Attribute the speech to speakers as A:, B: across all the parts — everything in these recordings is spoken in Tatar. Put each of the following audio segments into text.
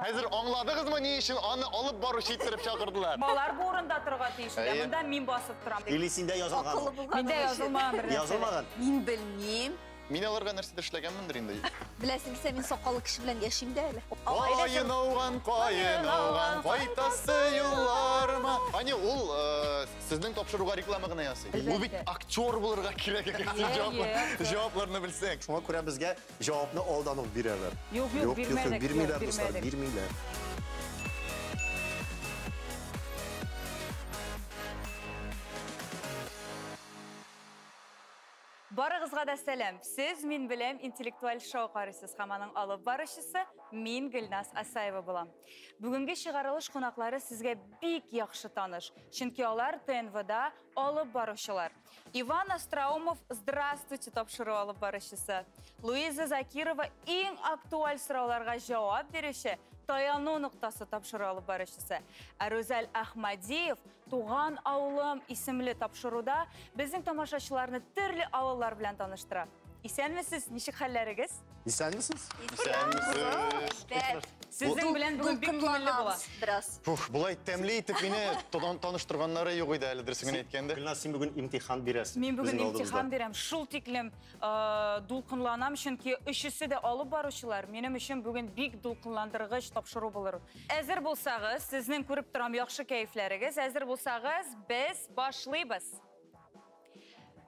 A: Хәзер аңладыгызмы, ни өчен аны алып баручы иттереп чакырдылар?
B: Алар бу урында торырга тиеш. Монда мин басып торам.
C: Или синдә язылган?
B: Миндә язылмаган бер нәрсә.
C: Язылмаган?
D: Мин белмим.
A: Мин аларга нәрсәдер эшләгәнмендер инде.
D: Беләсең килсә, мин сакаллы кеше белән яшим дә әле.
A: Каен ауган, каен ауган, кайтасы юлларыма. Ани, ул сезнең тапшыруга реклама гына ясый. Бу бит актер булырга кирәк икән, син җавапларны белсәң.
C: Шуңа күрә безгә җавапны алдан ук бирәләр.
B: Юк, юк, бирмәдек.
C: Бирмиләр, дуслар, бирмиләр.
B: Барыгызга да сәлам. Сез мин беләм интеллектуаль шоу карыйсыз һәм аның алып баручысы мин Гөлназ Асаева булам. Бүгенге чыгарылыш кунаклары сезгә бик яхшы таныш, чөнки алар ТНВда алып баручылар. Иван Остроумов «Здравствуйте» тапшыру алып баручысы. Луиза Закирова иң актуаль сорауларга җавап бирүче Таяну ноктасы тапшыру алып баручысы. Ә Рүзәл Ахмадиев «Туган авылым» исемле тапшыруда безнең тамашачыларны төрле авыллар белән таныштыра. Исәнмесез, ничек хәлләрегез?
C: Исәнмесез?
A: Исәнмесез.
B: Сезнең белән бүген бик күңелле була.
D: Бераз.
A: Фух, болай тәмле итеп мине таныштырганнары юк иде әле, дөресен генә әйткәндә.
C: Гөлназ, син бүген имтихан бирәсең.
B: Мин бүген имтихан бирәм. Шул тиклем дулкынланам, чөнки өчесе дә алып баручылар. Минем өчен бүген бик дулкынландыргыч тапшыру булыр. Әзер булсагыз, сезнең күреп торам яхшы кәефләрегез. Әзер булсагыз, без башлыйбыз.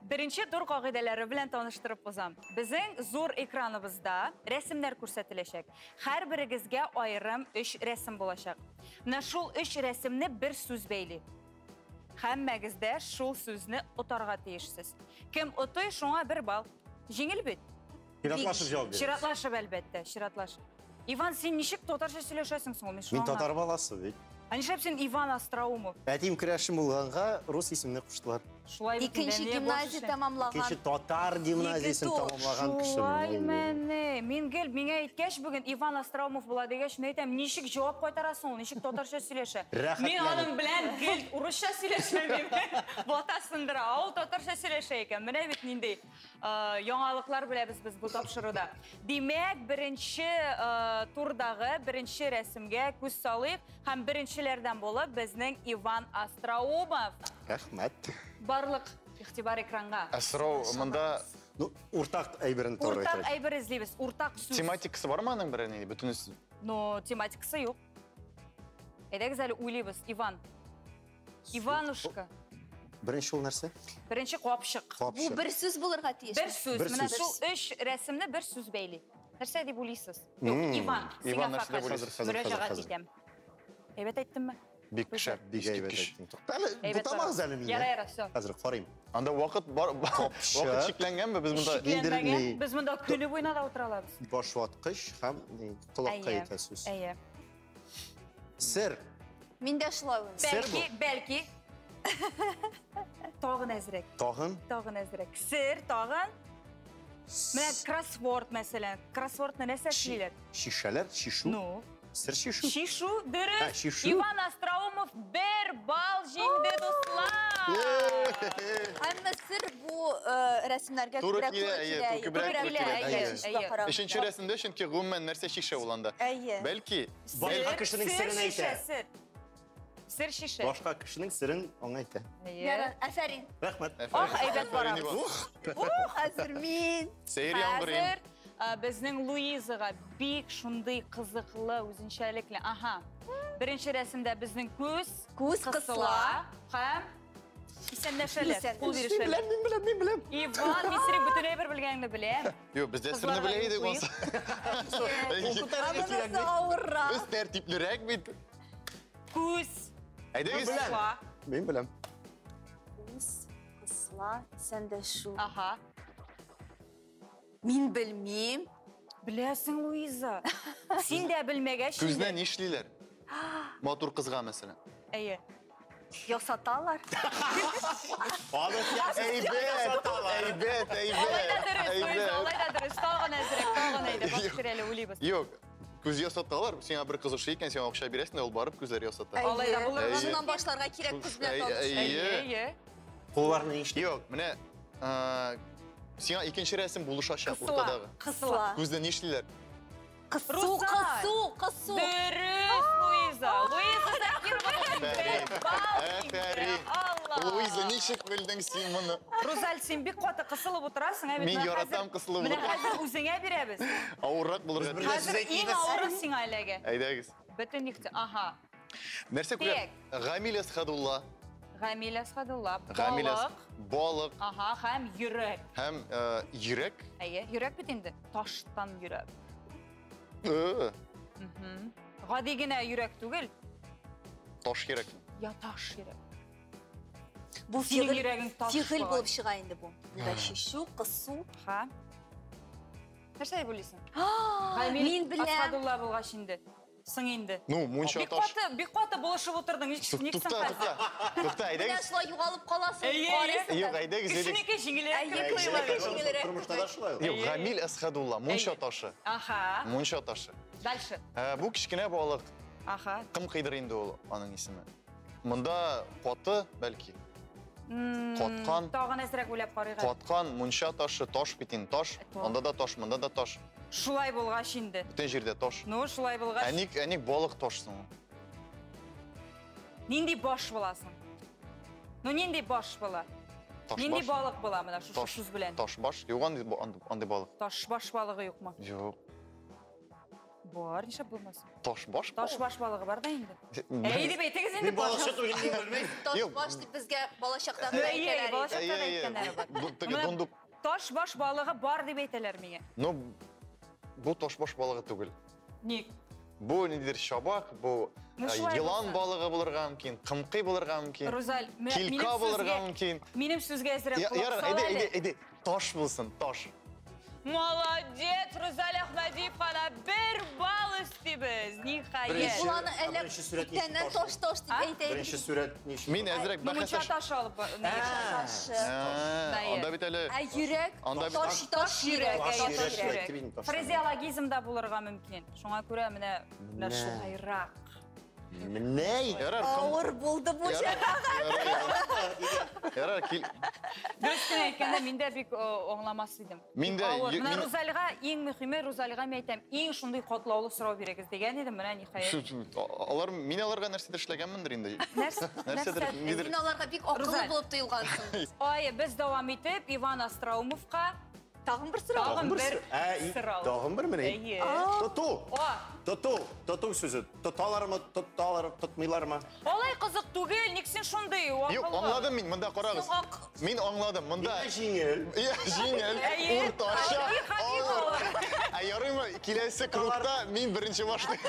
B: Беренче тур кагыйдәләре белән таныштырып узам. Безнең зур экраныбызда рәсемнәр күрсәтеләчәк. Һәрберегезгә аерым 3 рәсем булачак. Менә шул 3 рәсемне бер сүз бәйли. Һәммәгез дә шул сүзне отарга тиешсез. Кем отый, шуңа 1 балл. Җиңел бит?
C: Чиратлашып җавап бирәбез.
B: Чиратлашып, әлбәттә, чиратлашып. Иван, син ничек татарча сөйләшәсең соң? Мин
C: Мин татар баласы бит.
B: Ә нишләп син Иван Остроумов?
C: Әтием көрәшче булганга рус исемне куштылар.
B: Шулай бит.
D: Икенче гимназия тәмамлаган.
C: Икенче татар гимназиясен тәмамлаган кеше.
B: Шулай мәне. Мин гел миңа әйткәч бүген Иван Остроумов була дигәч, мин әйтәм, ничек җавап кайтарасың ул, ничек татарча сөйләшә? Мин аның белән гел урысча сөйләшәм. Бата сындыра, ул татарча сөйләшә икән. Менә бит нинди яңалыклар беләбез без бу тапшыруда. Димәк, беренче турдагы беренче рәсемгә күз салыйк һәм беренчеләрдән булып безнең Иван Остроумов.
C: Рәхмәт.
B: Барлык игътибар экранга.
A: Ә сорау монда,
C: ну, уртак әйберен туры.
B: Уртак әйбер эзлибез, уртак сүз.
A: Тематикасы бармы аның берәр нинди? Бөтенесе.
B: Но тематикасы юк. Әйдәгез әле уйлыйбыз, Иван. Иванушка.
C: Беренче ул нәрсә?
B: Беренче капчык.
D: Бу бер сүз булырга тиеш.
B: Бер сүз. Менә шул 3 рәсемне бер сүз бәйли. Нәрсә дип уйлыйсыз? Юк, Иван, сиңа факат мөрәҗәгать итәм. Әйбәт әйттемме?
A: Бик шәп,
C: бик әйбәт әйттең. Туктале, бутамагыз әле мине.
B: Яра, яра, всё.
C: Хәзер карыйм.
A: Анда вакыт бар, вакыт чикләнгәнме? Без монда
B: чикләнмәгән. Без монда көне буена да утыра алабыз.
C: Баш ваткыч һәм колакка әйтә сүз.
B: Әйе.
C: Сер.
D: Мин дә шулай уйлыйм.
B: Бәлки, бәлки. Тагын әзрәк.
C: Тагын?
B: Тагын әзрәк. Сер, тагын. Менә кроссворд, мәсәлән. Кроссвордны нәрсә эшлиләр?
C: Шишәләр, шишу.
B: Ну.
C: Сер шишу.
B: Шишу, дөрес. Иван Остроумов 1 балл җиңде, дуслар.
D: Әмма сер бу рәсемнәргә
A: туры килә, күбрәк килә. Өченче рәсемдә, чөнки гомумән нәрсә шиша ул анда. Бәлки,
C: башка кешенең серен әйтә.
B: Сер шише.
C: Башка кешенең серен аңа әйтә.
D: Ярар, афәрин.
C: Рәхмәт.
B: Ах, әйбәт барабыз.
D: Ух, хәзер мин.
A: Сәер яңгырыйм.
B: Хәзер безнең Луизага бик шундый кызыклы, үзенчәлекле. Аһа. Беренче рәсемдә безнең күз кысыла һәм исәнләшәләр, кул бирешәләр.
C: Мин беләм, мин беләм, мин беләм.
B: Иван, мин синең бөтен әйбер белгәнеңне беләм.
A: Юк, без дә серне белә идек онсы.
D: Монысы авыррак.
A: Без тәртиплерәк бит.
B: Күз.
A: Әйдәгез.
B: Кысыла.
C: Мин беләм.
D: Күз кысыла, исәнләшү.
B: Аһа.
D: Мин белмим.
B: Беләсең, Луиза. Син дә белмәгәч.
A: Күзне нишлиләр? Матур кызга, мәсәлән.
B: Әйе.
D: Ясаталар.
A: Әйбәт, әйбәт, әйбәт.
B: Алай да дөрес, Луиза, алай да дөрес. Тагын әзрәк, тагын әйдә, баш тирәле уйлыйбыз.
A: Юк, күз ясаталар. Сиңа бер кыз ошый икән, сиңа акча бирәсең дә, ул барып күзләр ясата.
B: Алай да булыр.
D: Шуннан башларга кирәк күз белән танышу.
A: Әйе.
C: Кулларны нишли?
A: Юк, менә сиңа икенче рәсем булышачак уртадагы.
B: Кысыла.
A: Күзне нишлиләр?
D: Кысу, кысу, кысу.
B: Дөрес.
A: Әфәрин. Луиза, ничек белдең син моны?
B: Рузаль, син бик каты кысылып утырасың, ә бит.
A: Мин яратам кысылып
B: утырырга. Менә хәзер үзеңә бирәбез.
A: Авыррак булырга тиеш.
B: Хәзер иң авыры сиңа эләгә.
A: Әйдәгез.
B: Бөтен ихти, аһа.
A: Нәрсә күрәм? Гамил Әсхәдулла.
B: Гамил Әсхәдулла. Балык.
A: Балык.
B: Аһа, һәм йөрәк.
A: Һәм йөрәк?
B: Әйе, йөрәк бит инде. Таштан йөрәк. Гади генә йөрәк түгел.
A: Таш йөрәк.
B: Я таш йөрәк.
D: Бу фигыль булып чыга инде бу. Монда шишу, кысу.
B: Ха. Нәрсә дип уйлыйсың?
D: Мин беләм.
B: Әсхәдулла булгач инде. Соң инде.
A: Ну, мунча таш.
B: Бик каты булышып утырдың. Ник соң хәзер?
A: Тукта, әйдәгез.
D: Менә шулай югалып каласың.
A: Юк, әйдәгез.
B: Кешенеке җиңелрәк кебек тоела.
C: Тормышта да шулай.
A: Юк, Гамил Әсхәдулла, мунча ташы.
B: Аха.
A: Мунча ташы.
B: Дальше.
A: Бу кечкенә балык.
B: Аха.
A: Кым кыйдыр инде ул аның исеме. Монда каты, бәлки. Каткан.
B: Тагын әзрәк уйлап карыйк.
A: Каткан, мунча ташы, таш бит инде, таш. Анда да таш, монда да таш.
B: Шулай булгач инде.
A: Бөтен җирдә таш.
B: Ну, шулай булгач.
A: Ә ник балык таш соң?
B: Нинди баш буласың? Ну, нинди баш була? Нинди балык була менә шушы сүз белән?
A: Таш баш? Юк андый балык.
B: Таш баш балыгы юкмы?
A: Юк.
B: Бар, нишләп булмасын?
A: Таш баш?
B: Таш баш балыгы бар да инде. Әй дип әйтегез инде.
C: Мин балыкчы түгел, мин белмим.
D: Таш баш дип безгә балачактан да әйтәләр.
B: Балачактан әйткәннәре бар.
A: Теге дундук.
B: Таш баш балыгы бар дип әйтәләр миңа.
A: Ну, бу таш баш балыгы түгел.
B: Ник?
A: Бу ниндидер чабак, бу елан балыгы булырга мөмкин, кымкый булырга мөмкин.
B: Рузаль,
A: килка булырга мөмкин.
B: Минем сүзгә әзрәк колак сал
A: әле. Әйдә, әйдә, таш булсын, таш.
B: Молодец, Рузаль Әхмәдиев кана бер балл өстибез. Ниһаять.
D: Ул аны әллә күптәннән таш-таш дип әйтә иде.
C: Беренче сурәт ничек?
A: Мин әзрәк
B: бәхәсләш. Мунча ташы алып.
A: Анда бит әле.
D: Ә йөрәк, таш, таш йөрәк.
B: Фразеологизм да булырга мөмкин. Шуңа күрә менә шулайрак.
C: Менә.
D: Авыр булды бу җәмәгать.
A: Ярар, кил.
B: Дөресен әйткәндә, мин дә бик аңламас идем.
A: Мин дә.
B: Менә Рузальга иң мөһиме, Рузальга мин әйтәм, иң шундый катлаулы сорау бирегез дигән идем, менә ниһаять.
A: Алар, мин аларга нәрсәдер эшләгәнмендер инде. Нәрсәдер, нидер.
D: Син аларга бик акыллы булып тоелгансың.
B: Ай, без дәвам итеп Иван Остроумовка
D: тагын бер сорау.
B: Тагын бер сорау.
C: Тагын бер менә. Тоту. Тоту, тоту сүзе. Тоталармы, тоталар, тотмыйлармы?
B: Алай кызык түгел, ник син шундый акыллы?
A: Юк, аңладым мин, монда карагыз. Мин аңладым, монда.
C: Җиңел.
A: Җиңел, уртача, авыр. Ә ярыймы, киләсе кругта мин беренче башлыйм.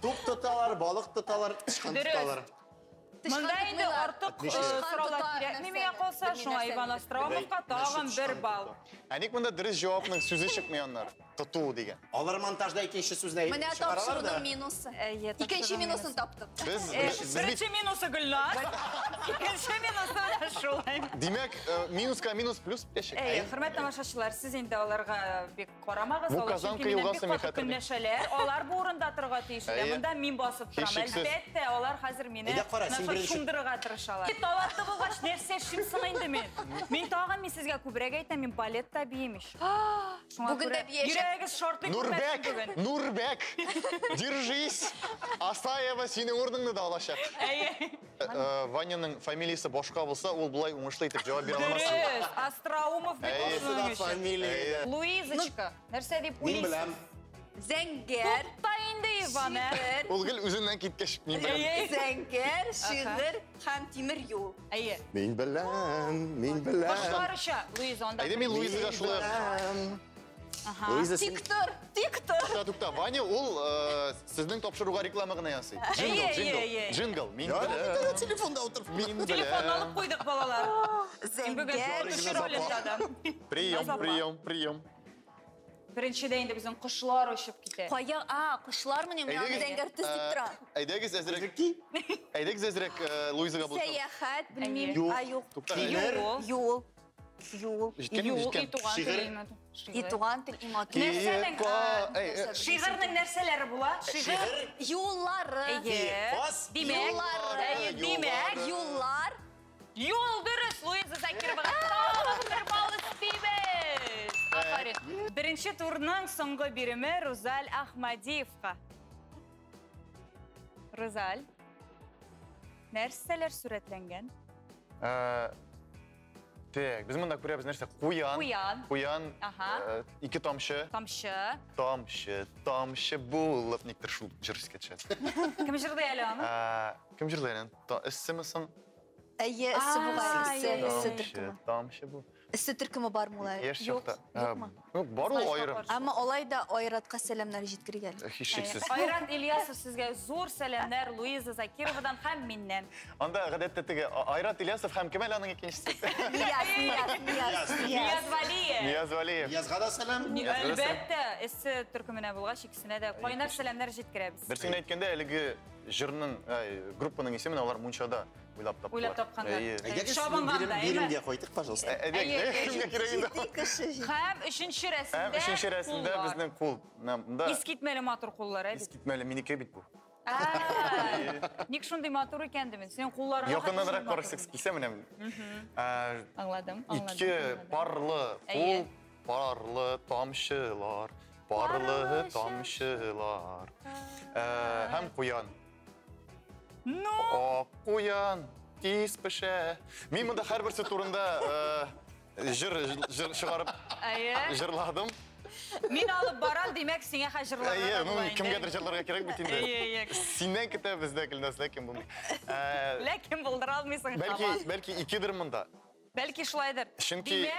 C: Туп тоталар, балык тоталар, тычкан тоталар.
B: Монда инде артык сораулар кирәкми миңа калса, шуңа Иван Остроумовка тагын бер балл.
A: Ә ник монда дөрес җавапның сүзе чыкмый аннары? Тоту дигән.
C: Алар монтажда икенче сүзне
D: Менә
C: чыгаралар да.
D: тапшыруның минусы. Икенче минусын таптык.
B: Беренче минусы Гөлназ, икенче минусы менә шулай.
A: Димәк, минуска минус плюс бирәчәк.
B: Әйе, хөрмәтле тамашачылар, сез инде аларга бик карамагыз,
A: Бу
B: алар
A: Казанка
B: чөнки миннән
A: елгасы
B: бик
A: мин
B: каты
A: хәтерлим.
B: көнләшәләр. Алар бу урында торырга тиеш. Монда мин басып торам. Әлбәттә, алар хәзер мине шундырырга тырышалар. Талантлы булгач, нәрсә эшлим соң инде мин? Мин тагын мин сезгә күбрәк әйтәм, мин балетта биим ич.
D: Бүген дә биячәк.
B: Йөрәгегез шартлый
A: Нурбәк,
B: бүген.
A: Нурбәк, держись. Асаева синең урыныңны да алачак.
B: Әйе.
A: Ваняның фамилиясе башка булса, ул болай уңышлы итеп җавап бирә алмас.
B: Дөрес, Остроумов бит ул өчен. Луизочка, нәрсә дип
C: Мин
B: уйлыйсыз?
C: беләм.
D: Зәңгәр.
B: Тукта инде, Иван, ә?
A: Ул гел үзеннән киткәч, мин беләм.
D: Зәңгәр, шигырь һәм тимер юл.
B: Әйе.
C: Мин беләм, мин беләм.
B: Кошлар оча, Луиза, анда.
A: Әйдә, мин Луизага шулай.
C: Луиза, син
D: Тик тор, тик тор.
A: Тукта, тукта, Ваня ул сезнең тапшыруга реклама гына ясый. Джингл, джингл, джингл. Мин беләм.
C: Телефонда утырып.
A: Мин беләм.
B: Телефон алып куйдык, балалар.
D: Зәңгәр.
A: Прием, прием, прием.
B: Беренчедә инде безнең кошлар очып китә.
D: Кая, а, кошлар менә мин аны зәңгәр төс дип тора.
A: Әйдәгез әзрәк. Әйдәгез әзрәк Луизага булышабыз.
D: Сәяхәт, белмим. А, юк.
A: Юк.
D: Юл. Юл.
B: Юл, и туган тел.
D: И туган тел, и матур.
B: Шигырьнең нәрсәләре була? Шигырь.
D: Юллары.
B: Димәк. Димәк.
D: Юллар.
B: Юл дөрес, Луиза Закировага тагын бер балл өстибез. Афарин. Беренче турның соңгы биреме Рузаль Ахмадиевка. Рузаль, Нәрсәләр сурәтләнгән?
A: Так, без монда күрәбез нәрсә? Куян.
B: Куян.
A: Куян.
B: Ага.
A: Ике тамчы.
B: Тамчы.
A: Тамчы, тамчы булып никтер шул җыр искә төшә.
B: Кем җырлый әле аны?
A: Кем җырлый әле? Эссеме соң?
D: Әйе, эссе бугай, эссе, эссе төркеме.
A: Тамчы бу.
D: Эссе төркеме бармы улай?
A: Яшь чакта. Юк, бар ул аерым.
D: Әмма алай да Айратка сәламнәр җиткерик әле.
A: Һичшиксез.
B: Айрат Ильясов сезгә зур сәламнәр Луиза Закировадан һәм миннән.
A: Анда гадәттә теге Айрат Ильясов һәм кем әле аның икенчесе?
D: Нияз, Нияз, Нияз.
B: Нияз Валиев.
A: Нияз Валиев.
C: Ниязга да сәлам.
B: Әлбәттә, эссе төркеменә булгач, икесенә дә кайнар сәламнәр җиткерәбез.
A: Берсен әйткәндә, әлеге җырның, группаның исемен алар мунчада уйлап таптылар.
B: Уйлап тапканнар.
C: Әйдәгез,
B: Чабынганда,
C: биремгә кайтык, пожалуйста.
A: Кемгә кирәк инде?
D: Җитди кеше.
B: Һәм өченче рәсемдә
A: Һәм өченче рәсемдә безнең кул. Монда
B: Искитмәле матур куллар, ә бит.
A: Искитмәле, минеке бит бу.
B: Ник шундый матур икән димен? Синең кулларың
A: Якыннанрак карасак килсә менә.
B: Аңладым, аңладым.
A: Ике парлы кул, парлы тамчылар, парлы тамчылар. Һәм куян.
B: Ну!
A: Ак куян тиз пешә. Мин монда һәрберсе турында җыр чыгарып җырладым.
B: Мин алып барам, димәк, сиңа хәзер җырларга.
A: Әйе, ну кемгәдер җырларга кирәк бит инде.
B: Әйе, әйе.
A: Синнән көтәбез дә, Гөлназ, ләкин булмый.
B: Ләкин булдыра алмыйсың.
A: Бәлки икедер монда.
B: Бәлки шулайдыр.
A: Чөнки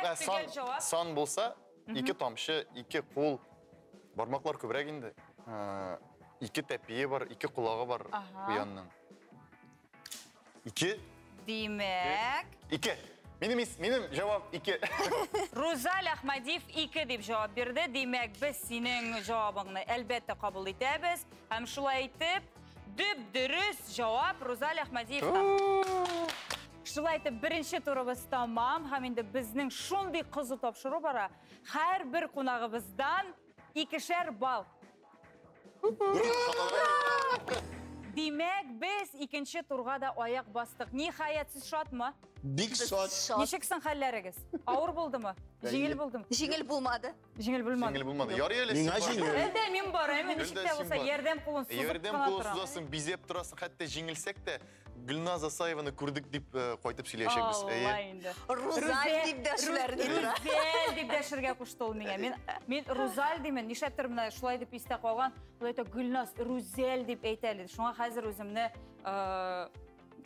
A: сан булса, ике тамчы, ике кул, бармаклар күбрәк инде. Ике тәпие бар, ике колагы бар куянның. Ике.
B: Димәк.
A: Ике. Минем җавап ике.
B: Рузаль Ахмадиев ике дип җавап бирде. Димәк, без синең җавабыңны әлбәттә кабул итәбез. Һәм шулай итеп, дөп-дөрес җавап Рузаль Ахмадиевтан. Шулай итеп, беренче турыбыз тамам. Һәм инде безнең шундый кызу тапшыру бара. Һәрбер кунагыбыздан 2 балл. Димәк, без икенче турга да аяк бастык. Ниһаять, сез шатмы?
C: Бик шат.
B: Ничек соң хәлләрегез? Авыр булдымы? Җиңел булдымы?
D: Җиңел булмады.
B: Җиңел булмады.
A: Җиңел булмады. Ярый әле син
C: Миңа җиңел.
B: Әлдә мин бар, әмма ничек тә булса ярдәм кулын сузып
A: Ярдәм кулын сузасың, бизәп торасың, хәтта җиңелсәк тә Гөлназ Асаеваны күрдек дип кайтып сөйләшәбез.
B: Алла инде.
D: Рузаль дип дәшүләр ни тора.
B: Рузаль дип дәшергә кушты ул миңа. Мин Рузаль димен, нишләптер менә шулай дип истә калган. Ул әйтә Гөлназ Рузәл дип әйтә әле. Шуңа хәзер үземне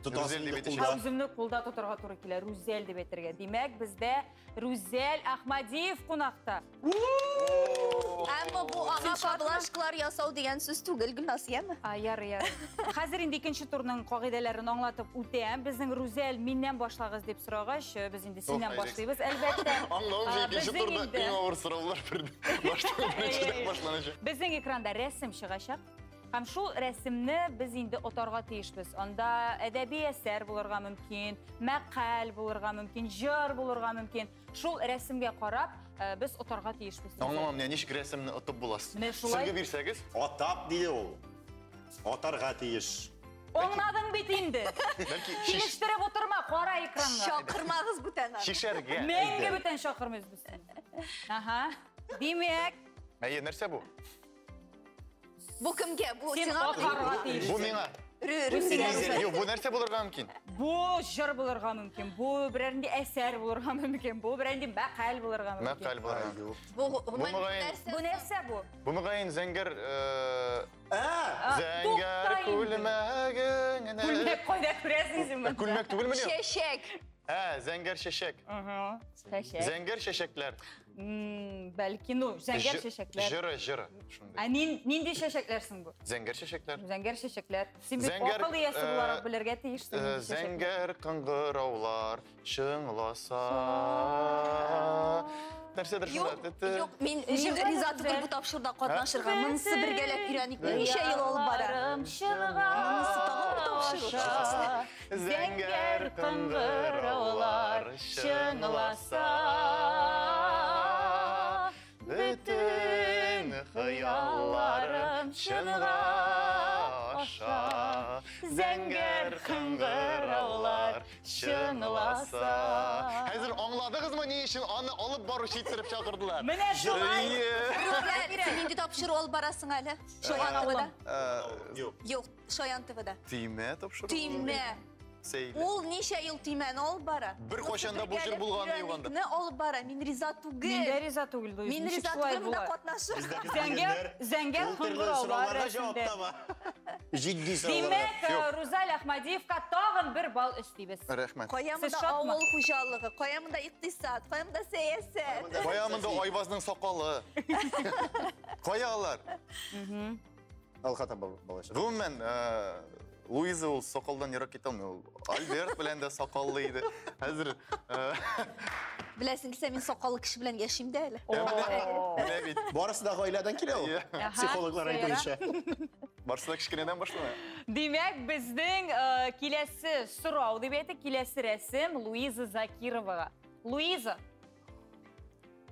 B: үземне кулда тотарга туры килә, Рузәл дип әйтергә. Димәк, бездә Рузәл Ахмадиев кунакта.
D: Әмма бу аңа поблажкалар ясау дигән сүз түгел, Гөлназ, яме?
B: Ярый, ярый. Хәзер инде икенче турның кагыйдәләрен аңлатып үтәм. Безнең Рузәл миннән башлагыз дип сорагач, без инде синнән башлыйбыз, әлбәттә.
A: Аңлавымча, икенче турда иң авыр сораулар башланачак.
B: Безнең экранда рәсем чыгачак. Һәм шул рәсемне без инде отарга тиешбез. Анда әдәби әсәр булырга мөмкин, мәкаль булырга мөмкин, җыр булырга мөмкин. Шул рәсемгә карап, без отарга тиешбез.
A: Аңламам, ничек рәсемне отып буласыз? Сөлге бирсәгез?
C: Атап диде ул. Атарга тиеш.
B: Аңладың бит инде. Килештереп утырма, кара экранга.
D: Чакырмагыз бүтән.
A: Шишәргә.
B: Мәңге бүтән чакырмыйбыз без сине. Ага. Димәк.
A: Әйе, нәрсә бу?
D: Бу кемгә? Бу сиңа?
A: Бу миңа. Юк, бу нәрсә булырга мөмкин?
B: Бу җыр булырга мөмкин, бу берәр нинди әсәр булырга мөмкин, бу берәр нинди мәкаль булырга мөмкин.
A: Мәкаль булырга.
D: Бу
B: нәрсә бу?
A: Бу мөгаен зәңгәр зәңгәр күлмәгеңне.
B: Күлмәк кайда күрәсең син монда?
A: Күлмәк түгелмени?
D: Чәчәк.
A: Зәңгәр чәчәк.
B: Чәчәк.
A: Зәңгәр чәчәкләр.
B: Бәлки, ну, зәңгәр чәчәкләр.
A: Җыры, җыры.
B: Ә нинди чәчәкләр соң бу?
A: Зәңгәр чәчәкләр.
B: Зәңгәр чәчәкләр. Син бит акыл иясе буларак белергә тиешсең.
A: Зәңгәр кыңгыраулар чыңласа. Нәрсәдер шунда.
D: Юк, мин риза түгел бу тапшыруда катнашырга. Монысы бергәләп өйрәник. Ничә ел алып бара? Монысы тагын бер тапшыру.
A: Зәңгәр кыңгыраулар чыңласа. Бөтен хыялларым чынга аша. Зәңгәр кыңгыраулар чыңласа. Хәзер аңладыгызмы, ни өчен аны алып баручы иттереп чакырдылар?
B: Менә шулай.
D: Рузәл, син нинди тапшыру алып барасың әле? Шаян ТВда?
C: Юк.
D: Юк, Шаян ТВда.
A: Төймә тапшыру?
D: Төймә.
A: Сәйле.
D: Ул ничә ел төймәне алып бара.
A: Бер кайчан да бу җыр булганы юк анда.
D: Не алып бара. Мин риза түгел.
B: Мин дә риза түгел, Луиза.
D: Мин риза түгел монда катнашырга.
B: Зәңгәр, зәңгәр кыңгыраулар рәсемдә.
C: Җитди сорауларга.
B: Димәк, Рузаль Ахмадиевка тагын бер балл өстибез.
A: Рәхмәт.
D: Кая
B: Сез
D: монда
B: шатмы?
D: авыл хуҗалыгы, кая монда икътисад, кая монда сәясәт.
A: Кая монда Айвазның сакалы? Кая алар?
C: Алга таба балачак.
A: Гомумән, Луиза ул сакалдан ерак китә алмый. Ул Альберт белән дә сакаллы иде. Хәзер
D: Беләсең килсә, мин сакаллы кеше белән яшим дә әле.
A: менә бит.
C: Барысы да гаиләдән килә ул.
B: Аһа,
C: Психологлар
B: Сәйра.
C: әйтүенчә.
A: Барысы да кечкенәдән башлана.
B: Димәк, безнең киләсе сорау дип әйтик, киләсе рәсем Луиза Закировага. Луиза,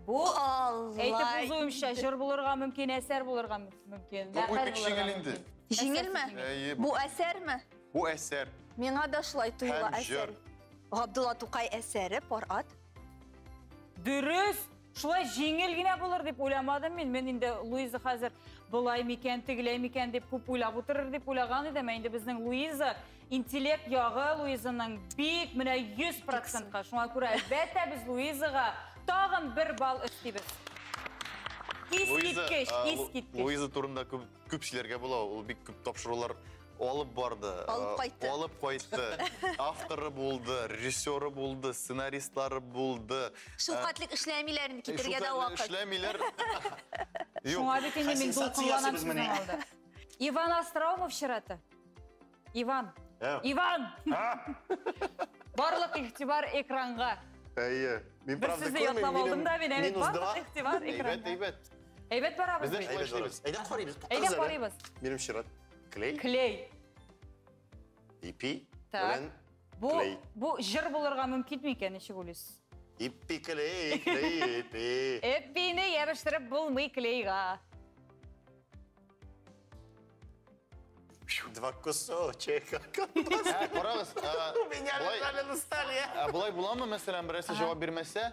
B: бу
D: Алла.
B: әйтеп узуымча җыр булырга мөмкин, әсәр булырга мөмкин.
A: Бу
B: мәкаль
A: бик
B: булырга
A: җиңел инде.
B: мөмкин.
D: Җиңелме?
A: Әйе,
D: Бу әсәрме?
A: Бу әсәр.
D: Миңа да шулай тоела
A: Һәм җыр.
D: әсәр. Габдулла Тукай әсәре пар ат.
B: Дөрес, шулай җиңел генә булыр дип уйламадым мин. Мин инде Луиза хәзер болай микән, тегеләй микән дип күп уйлап утырыр дип уйлаган идем. Ә инде безнең Луиза интеллект ягы Луизаның бик менә 100%-ка. Шуңа күрә әлбәттә без Луизага тагын бер балл өстибез. Искиткеч, искиткеч.
A: Луиза турында күп күп сөйләргә була. Ул бик күп тапшырулар алып барды.
D: Алып кайтты.
A: Алып кайтты. Авторы булды, режиссеры булды, сценаристлары булды.
D: Шул хәтлек эшләмиләр инде китергә дә
A: Шул
D: вакыт.
A: Эшләмиләр. Юк.
B: Шуңа бит инде мин
C: Сенсация
B: дулкынланам
C: ясыйбыз менә.
B: сезнең алда. Иван Остроумов чираты. Иван.
C: Ә.
B: Иван! Барлык игътибар экранга.
C: Әйе. Мин
B: Бер
C: правда
B: сүзне
C: күрмим,
B: ятлап алдым да мин, әйбәт.
C: минус
B: Барлык
C: два.
B: игътибар
A: Әйбәт,
B: экранга.
A: әйбәт.
B: Әйбәт барабыз
A: Без дә
B: бит.
A: шулай эшлибез.
C: Әйдә карыйбыз.
B: Әйдә карыйбыз.
C: Минем чират. Клей.
B: Клей.
C: Ипи.
B: Так.
C: Белән
B: Бу
C: клей.
B: бу җыр булырга мөмкин микән, ничек уйлыйсыз?
C: Ипи клей, клей, ипи.
B: Эппине ябыштырып булмый клейга.
C: Два кусочка.
A: Ә, карагыз,
C: У меня
A: болай-
C: лежали на столе.
A: Ә, болай буламы, мәсәлән, берәрсе җавап бирмәсә,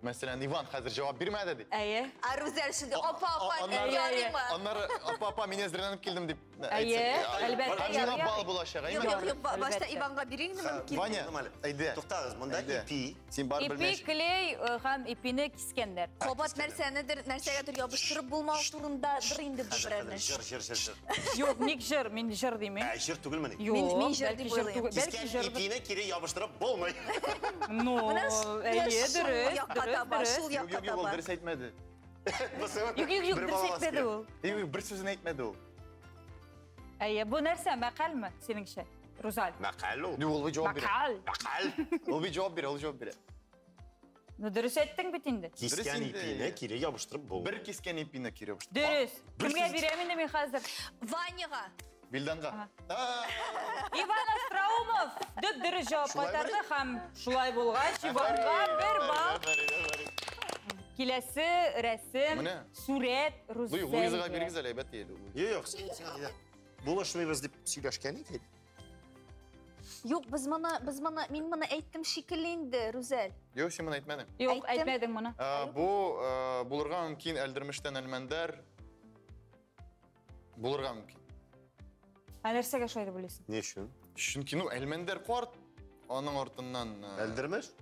A: мәсәлән, Иван хәзер җавап бирмәде ди.
B: Әйе.
D: Ә Рүзәл шунда апа апа
A: Аннары-
D: ярыймы?
A: Аннары апа апа мин әзерләнеп килдем дип
B: Әйе,
A: әйтсәк.
B: әлбәттә,
A: Һәм миңа
B: ярый.
A: балл булачак,
D: Юк,
A: әйме?
D: юк, юк, башта
B: Әлбәттә.
D: Иванга бирик инде мөмкин.
A: Ваня, әйдә.
C: Туктагыз, монда
A: Әйдә.
C: ипи.
A: Син бар
B: Ипи,
A: белмәс.
B: клей һәм ипине кискәннәр.
D: Кабат нәрсәнедер, нәрсәгәдер ябыштырып булмау турындадыр инде бу
C: Хәзер,
D: берәр
C: хәзер,
D: нәрсә.
C: җыр, җыр, җыр, җыр.
B: Юк, ник җыр, мин җыр димим.
C: Ә, җыр түгелмени?
B: Юк,
D: Мин җыр
B: бәлки
D: дип
B: җыр
D: уйлыйм.
B: түгел, бәлки
C: Кискән
B: җыр.
C: ипине кире ябыштырып булмый.
B: Ну,
D: Менә ш-
B: әйе,
D: менә шул
B: дөрес,
D: якка
B: дөрес,
D: таба,
B: дөрес.
D: шул
A: Юк,
D: якка
A: юк, юк, ул
D: таба.
A: дөрес әйтмәде.
B: Юк, юк, юк,
C: Бер
B: дөрес
C: балл аласы
B: әйтмәде
C: килә.
B: ул.
A: Юк, юк, бер сүзен әйтмәде ул.
B: Әйе, бу нәрсә, мәкальме синеңчә? Рузаль.
C: Мәкаль ул.
A: Юк, ул бит җавап бирә.
B: Мәкаль.
C: Мәкаль.
A: Ул бит җавап бирә, ул җавап бирә.
B: Ну, дөрес әйттең бит инде.
C: Кискән
A: инде.
C: ипине кире ябыштырып булмый.
A: Бер кискән ипине кире ябыштырып.
B: Дөрес.
A: Бер
B: Кемгә
A: сүз-
B: бирәм инде мин хәзер?
D: Ваняга.
A: Вилданга. А,
B: Иван Остроумов дөп дөрес җавап
C: Шулай
B: кайтарды һәм шулай булгач Иванга бер балл.
A: Афәрин, афәрин.
B: Киләсе рәсем,
A: Менә.
B: сурәт
A: Луи- Луизага
B: Рузәлгә.
A: бирегез әле, әйбәт иде.
C: Юк, юк, син син әйдә. Булышмыйбыз дип сөйләшкән идек.
D: Юк, без моны, без моны, мин моны әйттем шикелле инде, Рүзәл.
A: Юк, син моны әйтмәдең.
B: Юк,
D: Әйттем.
B: әйтмәдең моны.
A: Ә, Бу булырга мөмкин Әлдермештән Әлмәндәр. Булырга мөмкин.
B: Ә нәрсәгә шулай дип уйлыйсың?
C: Ни өчен?
A: Чөнки, ну, Әлмәндәр карт, аның артыннан
C: Әлдермеш?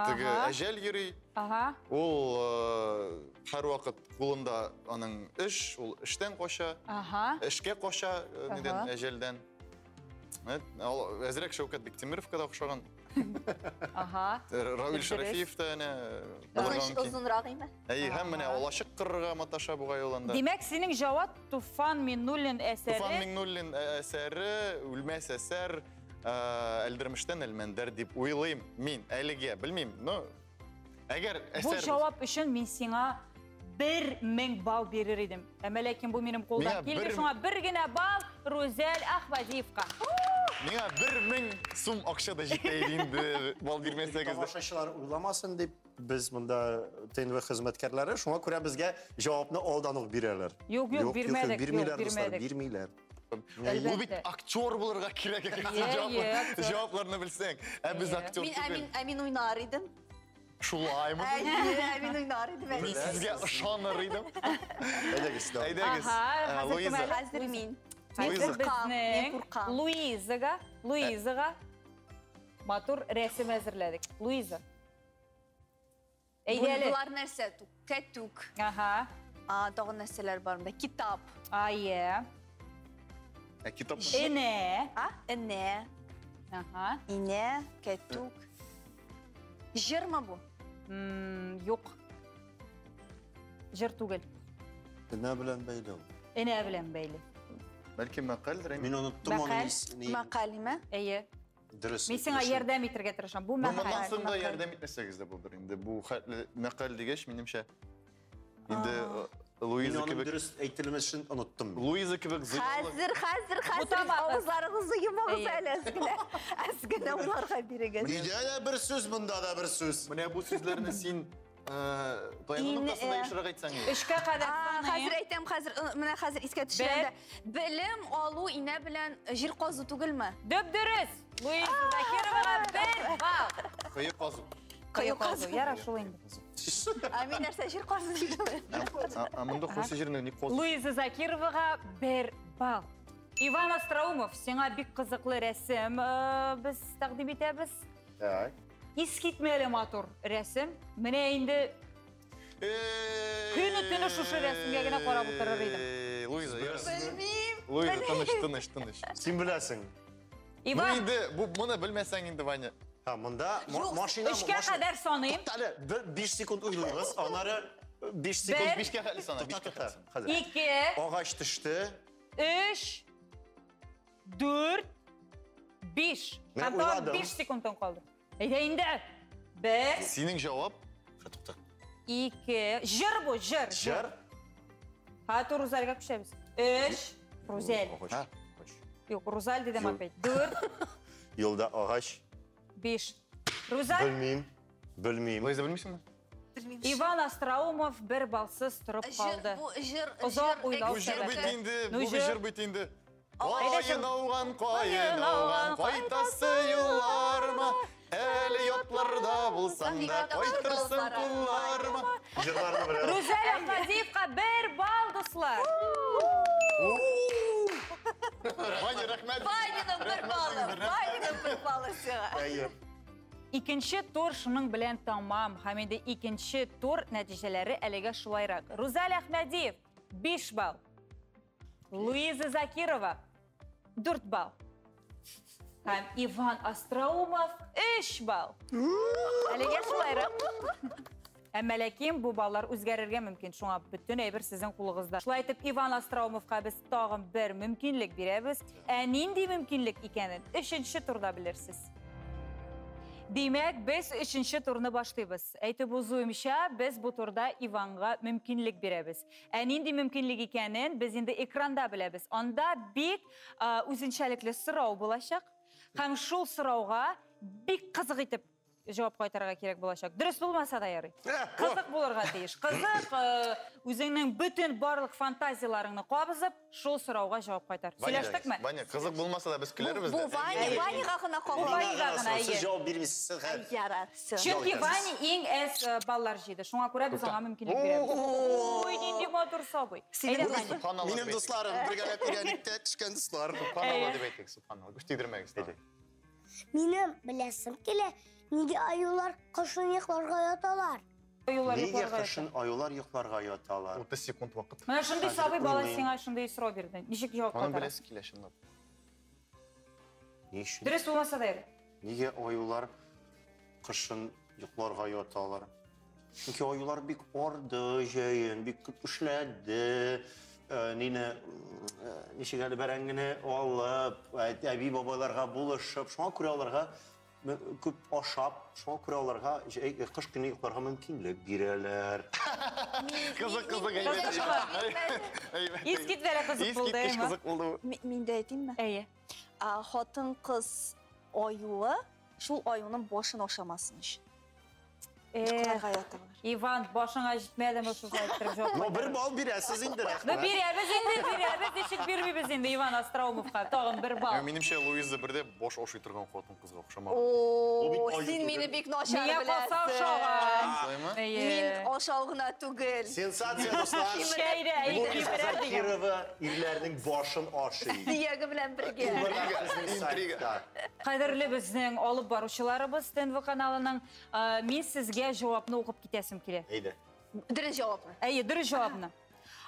A: теге
B: Ага.
A: әҗәл йөри.
B: Ага.
A: Ул һәрвакыт кулында аның эш, ул эштән кача,
B: Ага.
A: эшкә кача, нидән,
B: Ага.
A: әҗәлдән. Evet, әзрәк Шәүкәт Биктимировка да охшаган.
B: Ага.
A: Равил
B: Дөрес.
A: Шәрәфиев та әнә булырга
D: Озын,
A: мөмкин.
D: озынрак име?
A: Әй, һәм менә алачык кырырга маташа бугай ул анда.
B: Димәк, синең җавап Туфан Миннуллин әсәре.
A: Туфан Миңнуллин әсәре, Үлмәс әсәр, Әлдермештән Әлмәндәр дип уйлыйм мин әлегә, белмим. Но әгәр
B: Бу
A: әсәр
B: җавап өчен мин сиңа 1000 балл бирер идем. Әмма ләкин бу минем кулдан
A: Миңа
B: килми,
A: бер-
B: шуңа бер генә балл Рузәл Ахмадиевка.
A: Миңа 1000 сум акча да җитә иде инде, балл бирмәсәгез дә.
C: Тамашачылар уйламасын дип без монда ТНВ хезмәткәрләре, шуңа күрә безгә җавапны алдан ук бирәләр.
B: Юк, юк, бирмәдек, юк,
C: бирмиләр, дуслар,
B: бирмәдек.
C: бирмиләр.
A: Бу бит
B: Әлбәттә.
A: актер булырга кирәк икән,
B: Е, е, актер.
A: җавапларны белсәң. Ә без
B: Е.
A: актер
D: Мин, ә
A: түгел.
D: мин, ә мин уйнар идем.
A: Шулаймы?
D: Әйе, ә мин уйнар идем.
A: Мин
D: әйе.
A: сезгә ышаныр идем.
C: Әйдәгез, давай.
A: Әйдәгез.
B: Аһа, хәзер кем
A: Луиза.
B: әле?
D: Хәзер мин.
B: Хәзер безнең Луизага, Луизага матур рәсем әзерләдек. Луиза. Әйдә әле.
D: Болар нәрсә? Кәтүк.
B: Ага.
D: А, тагын нәрсәләр бар монда? Китап.
B: Ае.
A: Ә китап.
B: Энә.
D: А? Энә.
B: Ага.
D: Инә, кәтүк. Җырмы бу?
B: Юк. Җыр түгел.
C: Энә белән бәйле ул.
B: Энә белән бәйле.
A: Бәлки мәкальдер,
C: Мин оныттым аны.
D: Мәкаль,
B: Әйе.
C: Дөрес.
B: Мин сиңа ярдәм итәргә тырышам. Бу
A: мәкаль. Моннан соң да ярдәм итмәсәгез дә булдыр инде. Бу хәтле мәкаль дигәч, минемчә, инде Луиза кебек
C: дөрес әйтелмешен оныттым.
A: Луиза кебек
D: зыялы. Хәзер, хәзер, хәзер авызларыгызны йомыгыз әле әз генә. Әз генә уйларга бирегез.
C: Өйдә дә бер сүз, монда да бер сүз.
A: Менә бу сүзләрне син таяну ноктасында ешрак әйтсәң иде.
B: Өчкә кадәр саныйм.
D: Хәзер әйтәм, хәзер, менә хәзер искә төшерәм дә. Белем алу инә белән җир казу түгелме?
B: Дөп-дөрес! Луиза Закировага бер балл.
A: Кое казу.
B: Кое казу, яра шул инде.
D: Ә мин нәрсә җир казу дидем?
A: Ә монда кайсы җирне ник казу?
B: Луиза Закировага бер балл. Иван Остроумов, сиңа бик кызыклы рәсем без тәкъдим итәбез.
C: Так.
B: Искитмәле матур рәсем. Менә инде көне төне шушы рәсемгә генә карап утырыр идем.
A: Луиза,
D: Белмим.
A: Луиза, тыныч, тыныч, тыныч.
C: Син беләсең.
B: Иван.
A: Ну инде бу моны белмәсәң инде, Ваня.
C: Ха, монда машина.
B: Өчкә кадәр саныйм.
C: Туктале, 5 секунд уйлыйбыз, аннары 5 секунд
A: 5кә хәтле сана, 5кә хәтле.
B: 2.
C: Агач төште.
B: 3 4 5. Һәм тагын 5 секундтан калды. Әйдә инде. 1.
A: Синең җавап?
C: Тукта.
B: 2. Җыр бу, җыр.
C: Җыр.
B: Ха, тур Рузальгә күчәбез. 3. Рузель. Юк, Рузаль дидем опять. 4.
C: Юлда агач.
B: 5. Рузаль?
C: Белмим. Белмим.
A: Луиза, белмисеңме?
D: Белмим.
B: Иван Остроумов бер балсыз торып калды.
D: Бу җыр,
B: Озак уйлау
A: Бу җыр бит инде,
B: Ну,
A: бу
B: җыр.
A: җыр бит инде. Каен ауган, каен ауган, кайтасы юлларма, әле ятларда булсаң да, кайтырсың кулларма.
C: Җырларны беләм.
B: Рузаль Ахмадиевка бер балл, дуслар.
A: Ваня, рәхмәт.
D: Ваняның бер баллы, Ваняның бер баллы сиңа.
C: Әйе.
B: Икенче тур шуның белән тамам. Һәм инде икенче тур нәтиҗәләре әлегә шулайрак. Рузаль Ахмадиев 5 балл. Луиза Закирова 4 балл. Һәм Иван Остроумов 3 балл. Әлегә шулайрак. Әмма ләкин бу баллар үзгәрергә мөмкин. Шуңа бөтен әйбер сезнең кулыгызда. Шулай итеп Иван Остроумовка без тагын бер мөмкинлек бирәбез. Ә нинди мөмкинлек икәнен 3нче турда белерсез. Димәк, без 3нче турны башлыйбыз. Әйтеп узуымча, без бу турда Иванга мөмкинлек бирәбез. Ә нинди мөмкинлек икәнен без инде экранда беләбез. Анда бик үзенчәлекле сорау булачак. Һәм шул сорауга бик кызык итеп җавап кайтарырга кирәк булачак. Дөрес булмаса да ярый. Кызык булырга тиеш. Кызык, үзеңнең бөтен барлык фантазияларыңны кабызып, шул сорауга җавап кайтар. Сөйләштекме?
A: Ваня, кызык булмаса да без көләрбез
D: Бу
A: дә.
D: Ваня, Ваняга гына
B: Бу
D: калган.
B: Ваняга гына,
C: Сез
B: әйе.
C: җавап бирмисез, хәзер.
D: Ярар, всё.
B: Чөнки Ваня иң әз баллар җыйды. Шуңа күрә без аңа мөмкинлек бирәбез. Ой, нинди матур сабый. Әйдә, Ваня.
C: Минем дусларым, бергәләп өйрәнеп тә төшкән дуслар.
A: Субханалла дип әйтик, субханалла. Күз тидермәгез.
E: Минем беләсем килә, нигә аюлар кышын йокларга яталар?
B: Аюлар
C: Нигә
B: йокларга
C: кышын
B: ята.
C: аюлар йокларга яталар?
A: 30 секунд вакыт.
B: Менә шундый
C: Хәзер
B: сабый бала
C: уйлыйм.
B: сиңа шундый сорау бирде. Ничек җавап
A: Аның
B: кайтарасың?
A: беләсе килә чынлап.
C: Ни өчен?
B: Дөрес булмаса да ярый.
C: Нигә аюлар кышын йокларга яталар? Чөнки аюлар бик арды җәен, бик күп эшләде. Нине, ничек әле бәрәңгене алып, әби бабайларга булышып, шуңа күрә аларга күп ашап, шуңа күрә аларга кыш көне йокларга мөмкинлек бирәләр.
A: Кызык, кызык, әйбәт.
B: Искитмәле кызык булды,
A: Искиткеч
B: әйме?
A: кызык булды.
D: Мин дә әйтимме?
B: Әйе.
D: Хатын-кыз аюы шул аюның башын ашамасын өчен.
B: Эх.
D: Йокларга яталар.
B: Иван, башыңа җитмәдеме шулай иттереп җавап?
C: Ну, бер балл бирәсез инде,
B: Ну,
C: рәхмәт.
B: бирәбез инде, бирәбез, ничек бирмибез инде Иван Остроумовка. Тагын бер балл.
A: Минемчә, Луиза бердә баш ашый торган хатын-кызга охшамаган.
D: О, син мине бик начар
B: Миңа калса
D: беләсең.
B: ошаган.
A: Шулаймы?
D: Мин ашау гына түгел.
C: Сенсация, дуслар.
B: Чәйдә
C: Луиза
B: кимерә дигән.
C: Закирова ирләрнең башын ашый.
D: Сөяге белән бергә.
A: Интрига.
B: Кадерле безнең алып баручыларыбыз ТНВ каналының, мин сезгә җавапны укып китәсем килә.
C: Әйдә.
D: Дөрес җавапны.
B: Әйе, дөрес җавапны.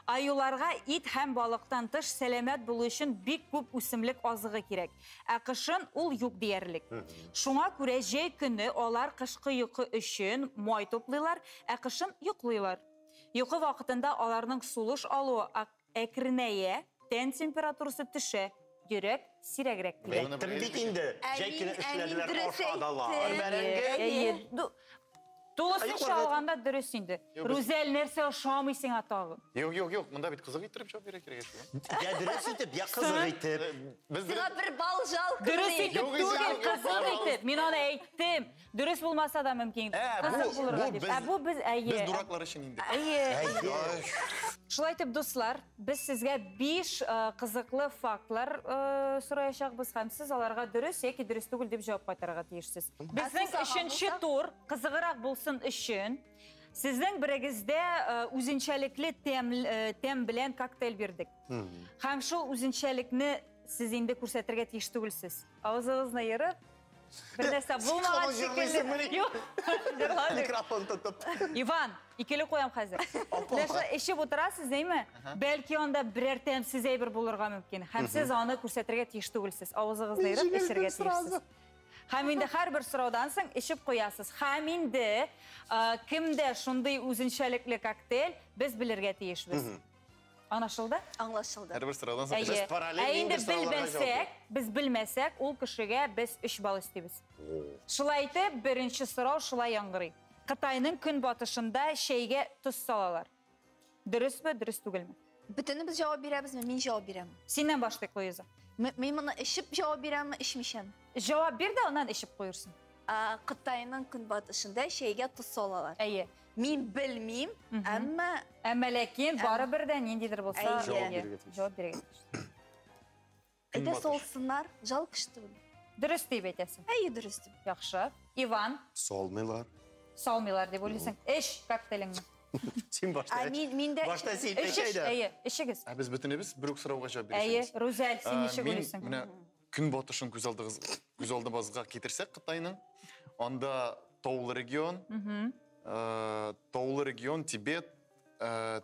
B: Аюларга ит һәм балыктан тыш сәламәт булу өчен бик күп үсемлек азыгы кирәк. Ә кышын ул юк диярлек. Шуңа күрә җәй көне алар кышкы йокы өчен май туплыйлар, ә кышын йоклыйлар. Йокы вакытында аларның сулыш алуы әкренәя, тән температурасы төшә, йөрәк сирәгрәк тибә.
C: Әйттем бит инде. Җәй көне эшләделәр,
D: дөрес
C: ашадылар.
D: әйттем.
C: Бәрәңге.
B: Әйе. Тулысынча алганда дөрес инде. Рүзәл, нәрсә ошамый сиңа тагын?
A: Юк, юк, юк, монда бит кызык иттереп җавап бирә кирәк шул.
C: Я дөрес итеп, я кызык итеп.
A: Без
D: Сиңа бер балл жалко.
B: Дөрес итеп
A: Юк,
B: түгел,
A: юк,
B: кызык
A: юк.
B: итеп. Мин аны әйттем. Дөрес булмаса да мөмкин. Кызык булырга дип. Ә бу без әйе.
A: Без дураклар өчен инде.
B: Әйе. Шулай итеп, дуслар, без сезгә 5 кызыклы фактлар сораячакбыз һәм сез аларга дөрес яки дөрес түгел дип җавап кайтарырга тиешсез. Безнең өченче тур кызыграк булсын өчен сезнең берегездә үзенчәлекле тәм белән коктейль бирдек. Һәм шул үзенчәлекне сез инде күрсәтергә тиеш түгелсез. Авызыгызны ерып, бер нәрсә булмаган шикелле. Юк, җырладык.
C: Микрофон тотып.
B: Иван, икеле куям хәзер. Менә эчеп утырасыз, әйме? Бәлки анда берәр тәмсез әйбер булырга мөмкин. Һәм сез аны күрсәтергә тиеш түгелсез. Авызыгызны ерып эчәргә тиешсез. Һәм инде һәрбер сораудан соң эчеп куясыз. Һәм инде кемдә шундый үзенчәлекле коктейль, без белергә тиешбез. Аңлашылды?
D: Аңлашылды.
A: Һәрбер сораудан соң
B: Әйе. Ә инде белмәсәк, без белмәсәк, ул кешегә без 3 балл өстибез. Шулай итеп, беренче сорау шулай яңгырый. Кытайның көнбатышында чәйгә тоз салалар. Дөресме, дөрес түгелме?
D: Бөтенебез җавап бирәбезме? Мин җавап бирәм.
B: Синнән башлыйк, Луиза.
D: Мин моны эчеп җавап бирәмме, эчмичәме?
B: Җавап бир дә, аннан эчеп куерсың.
D: Кытайның көнбатышында чәйгә тоз салалар.
B: Әйе.
D: Мин белмим, әмма
B: Әмма ләкин барыбер дә ниндидер булса җавап бирергә тиеш.
D: Әйдә салсыннар, жалко что ли?
B: Дөрес дип әйтәсең.
D: Әйе, дөрес дип.
B: Яхшы. Иван.
C: Салмыйлар.
B: Салмыйлар дип уйлыйсың. Эч коктейлеңне.
C: Син башта.
D: Мин дә
C: Башта син
B: эч, әйе, эчегез.
A: Ә без бөтенебез бер үк сорауга җавап бирәчәкбез.
B: Әйе, Рүзәл, син ничек уйлыйсың?
A: Менә көнбатышын күз алдыбызга китерсәк Кытайның, анда таулы регион, таулы регион, Тибет,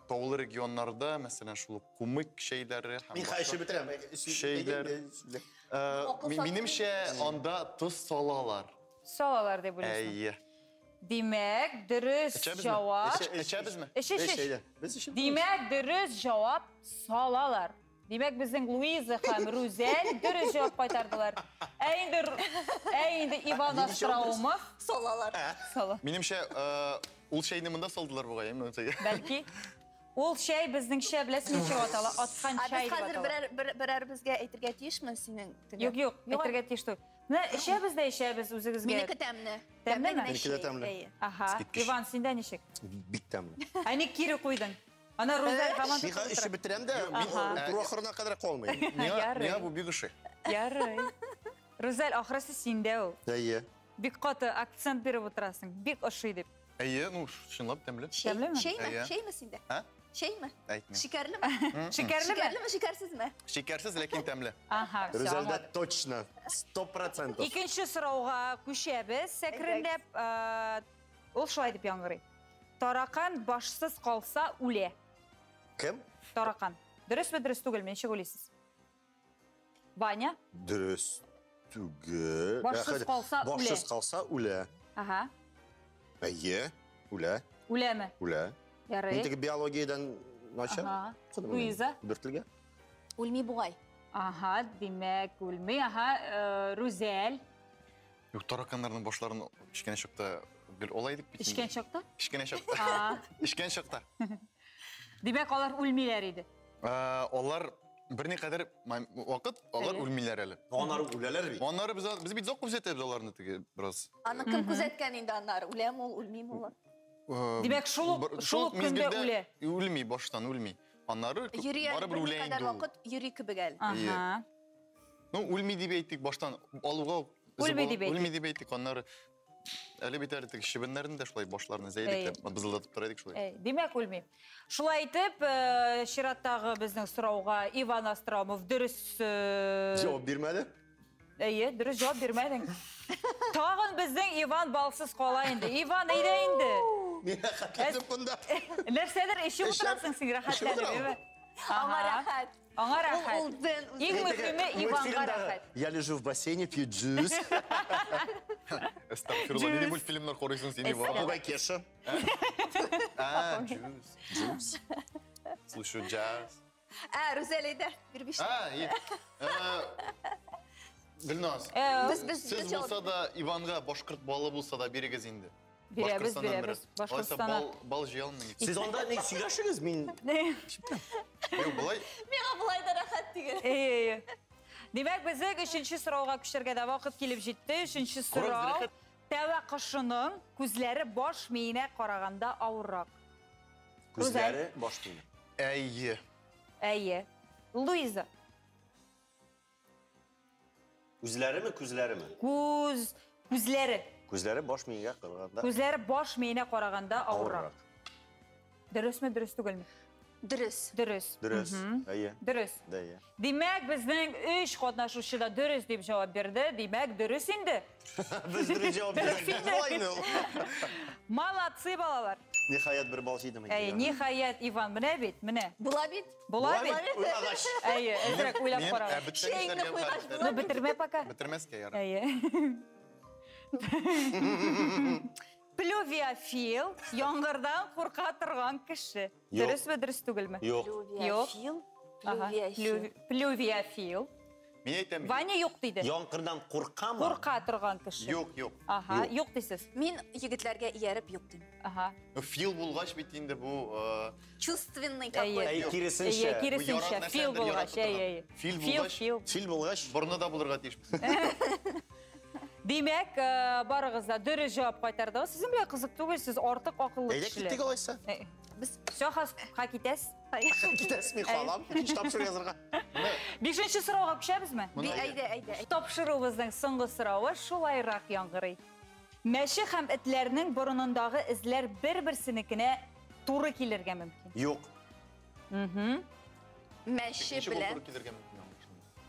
A: таулы регионнарда, мәсәлән, шул кумык чәйләре һәм
C: Мин хәзер бетерәм.
A: Чәйләр. Минемчә, анда тоз салалар.
B: Салалар дип уйлыйсың.
A: Әйе.
B: Димәк, дөрес җавап.
A: Эчәбезме?
B: Эч, эч, эч. Димәк, дөрес җавап салалар. Димәк, безнең Луиза һәм Рүзәл дөрес җавап кайтардылар. Ә инде Иван Остроумов
D: салалар.
B: Сала.
A: Минемчә, ул чәйне монда салдылар бугай, әйме?
B: Бәлки. Ул чәй безнеңчә, беләсеңме, ничек атала? Аткан чәй дип
D: Ә без
B: атала.
D: хәзер берәрбезгә әйтергә тиешме синең?
B: Юк, юк, әйтергә тиеш түгел. Менә эчәбез дә эчәбез үзегезгә.
D: Минеке тәмле.
B: Тәмлеме?
C: Минеке дә тәмле.
B: Аһа. Иван, синдә ничек?
C: Бик тәмле.
B: Ә ник кире куйдың? Ана Рүзәл һаман
C: Мин
B: тотып
C: эчеп
B: утыра.
C: бетерәм дә, мин тур ахырына кадәр калмыйм.
A: Миңа бу бик ошый.
B: Ярый. Рүзәл, ахрысы синдә ул.
C: Әйе.
B: Бик каты акцент биреп утырасың. Бик ошый дип.
A: Әйе, ну, чынлап тәмле.
B: Тәмлеме?
D: Чәйме? Чәйме синдә?
A: Ә?
D: Чәйме?
A: Әйтмим.
D: Шикәрлеме?
B: Шикәрлеме?
D: Шикәрлеме, шикәрсезме?
A: Шикәрсез, ләкин тәмле.
B: Аһа, всё,
C: Рүзәлдә
B: аңладым.
C: точно 100%.
B: Икенче сорауга күчәбез. Әкренләп, ул шулай дип яңгырый. Таракан башсыз калса үлә.
C: Кем?
B: Таракан. Дөресме, дөрес түгелме? Ничек уйлыйсыз? Ваня?
C: Дөрес түгел.
B: Башсыз калса үлә.
C: Башсыз калса үлә.
B: Аһа.
C: Әйе, үлә.
B: Үләме?
C: Үлә.
B: Ярый.
C: Мин теге биологиядән начар.
B: Аһа. Луиза?
C: Дүртлегә.
D: Үлми бугай.
B: Аһа, димәк, үлми. Аһа, Рүзәл.
A: Юк, тараканнарның башларын эчкән чакта гел алай дип бит.
B: Эчкән чакта?
A: Эчкән чакта. Эчкән чакта.
B: Димәк, алар үлмиләр иде.
A: Алар берникадәр вакыт алар үлмиләр әле.
C: Аннары үләләр бит.
A: Аннары без бит озак күзәтәбез аларны теге бераз.
D: Аны кем күзәткән инде аннары? Үләме ул, үлмиме ул?
B: Димәк, шул ук көндә үлә.
A: Үлми, баштан үлми. Аннары барыбер үлә инде ул.
D: Вакыт йөри кебек әле.
B: Ага.
A: Ну, үлми дип әйтик, баштан алуга
B: үлми дип әйтик.
A: Үлми дип әйтик, аннары әле бит әле теге чебеннәрне дә шулай башларны зәйдек, бызылдатып тора идек шулай.
B: Димәк, үлми. Шулай итеп, чираттагы безнең сорауга Иван Остроумов дөрес
C: җавап бирмәде.
B: Әйе, дөрес җавап бирмәдең. Тагын безнең Иван балсыз кала инде. Иван, әйдә инде.
C: Мин рәхәтләнеп монда.
B: Нәрсәдер эчеп утырасың син, рәхәтләнеп.
D: Аңа рәхәт.
B: Аңа рәхәт. Иң мөһиме Иванга рәхәт.
C: Я лежу в бассейне, пью джус.
A: Әстәгъфирулла, нинди мультфильмнар карыйсың син, Иван?
C: Попугай Кеша.
A: А, джус. Джус. Слышу джаз.
D: Ә, Рүзәл, әйдә, бир биш.
A: А, Гөлназ, сез булса да Иванга башкорт балы булса да бирегез инде.
B: Бирәбез, бирәбез.
A: Башкортстаннан. Бал җыя алмыйм.
C: Сез анда ни сөйләшегез, мин...
A: Юк, болай.
D: Миңа болай да рәхәт түгел.
B: Әйе, әйе. Димәк, безнең өченче сорауга күчәргә дә вакыт килеп җитте. Өченче сорау. Тәвә кошының күзләре баш миенә караганда авыррак.
C: Күзләре баш миенә.
A: Әйе.
B: Әйе. Луиза.
C: Күзләреме, күзләреме?
B: Күзләре.
C: Күзләре баш миенә караганда.
B: Күзләре баш миенә караганда авыррак. Дөресме, дөрес түгелме?
D: Дөрес.
B: Дөрес.
C: Дөрес. Әйе.
B: Дөрес.
C: Әйе.
B: Димәк, безнең 3 катнашучы да дөрес дип җавап бирде. Димәк, дөрес инде.
C: Без дөрес җавап бирдек.
B: Молодцы, балалар.
C: Ниһаять бер бал җыйдым.
B: Әйе, ниһаять, Иван, менә бит, менә.
D: Була бит.
B: Була бит. Әйе, әзрәк уйлап карагыз.
D: Чәйне куйгач була.
B: Ну, бетермә пока.
A: Бетермәскә ярар.
B: Әйе. Плювиофил яңгырдан курка торган кеше. Дөресме, дөрес түгелме?
C: Юк.
D: Плювиофил. Плювиофил.
B: Плювиофил.
A: Мин әйтәм.
B: Ваня юк диде.
C: Яңгырдан куркамы?
B: Курка торган кеше.
A: Юк, юк.
B: Ага, юк дисез.
D: Мин егетләргә ияреп юк дим.
B: Ага.
A: Фил булгач бит инде бу
D: чувственный какой.
C: Әй, киресенчә.
B: Әй, киресенчә. Фил булгач, әй, әй.
A: Фил булгач.
C: Фил булгач,
A: борны да булырга тиеш.
B: Димәк, барыгыз да дөрес җавап кайтардыгыз. Сезнең белән кызык түгел, сез артык акыллы
C: кешеләр. Әйдә киттек алайса.
B: Без всё, ха китәс.
C: Китәс, мин калам. Икенче тапшыру язырга.
B: Бишенче сорауга күчәбезме?
D: Әйдә, әйдә.
B: Тапшыруыбызның соңгы соравы шулайрак яңгырый. Мәче һәм этләрнең борынындагы эзләр бер-берсенекенә туры килергә мөмкин.
C: Юк.
D: Мәче белән.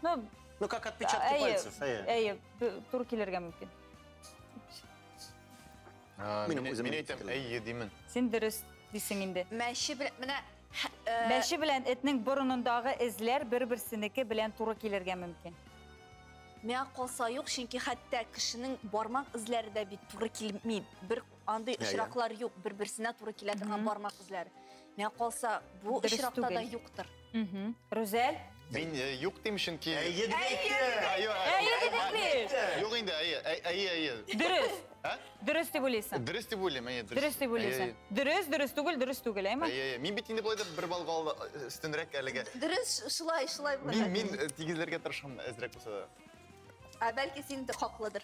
B: Ну,
C: Ну, как отпечатки пальцев.
B: Әйе, туры килергә мөмкин.
A: Мин әйтәм, әйе димен.
B: Син дөрес дисең инде.
D: Мәче белән, менә
B: Мәче белән этнең борынындагы эзләр бер-берсенеке белән туры килергә мөмкин.
D: Миңа калса юк, чөнки хәтта кешенең бармак эзләре дә бит туры килми. Бер андый очраклар юк, бер-берсенә туры килә торган бармак эзләре. Миңа калса, бу очракта да юктыр.
B: Рүзәл?
A: Мин юк дим, чөнки
C: Әйе дип әйтте.
B: Әйе дидек бит.
A: Юк инде, әйе, әйе, әйе.
B: Дөрес. Дөрес дип уйлыйсың.
A: Дөрес дип уйлыйм, әйе, дөрес.
B: Дөрес дип уйлыйсың. Дөрес, дөрес түгел, дөрес түгел, әйме?
A: Әйе, әйе. Мин бит инде болай да бер балга өстенрәк әлегә.
D: Дөрес, шулай, шулай була.
A: Мин тигезләргә тырышам, әзрәк булса да.
D: Ә бәлки син дә хаклыдыр.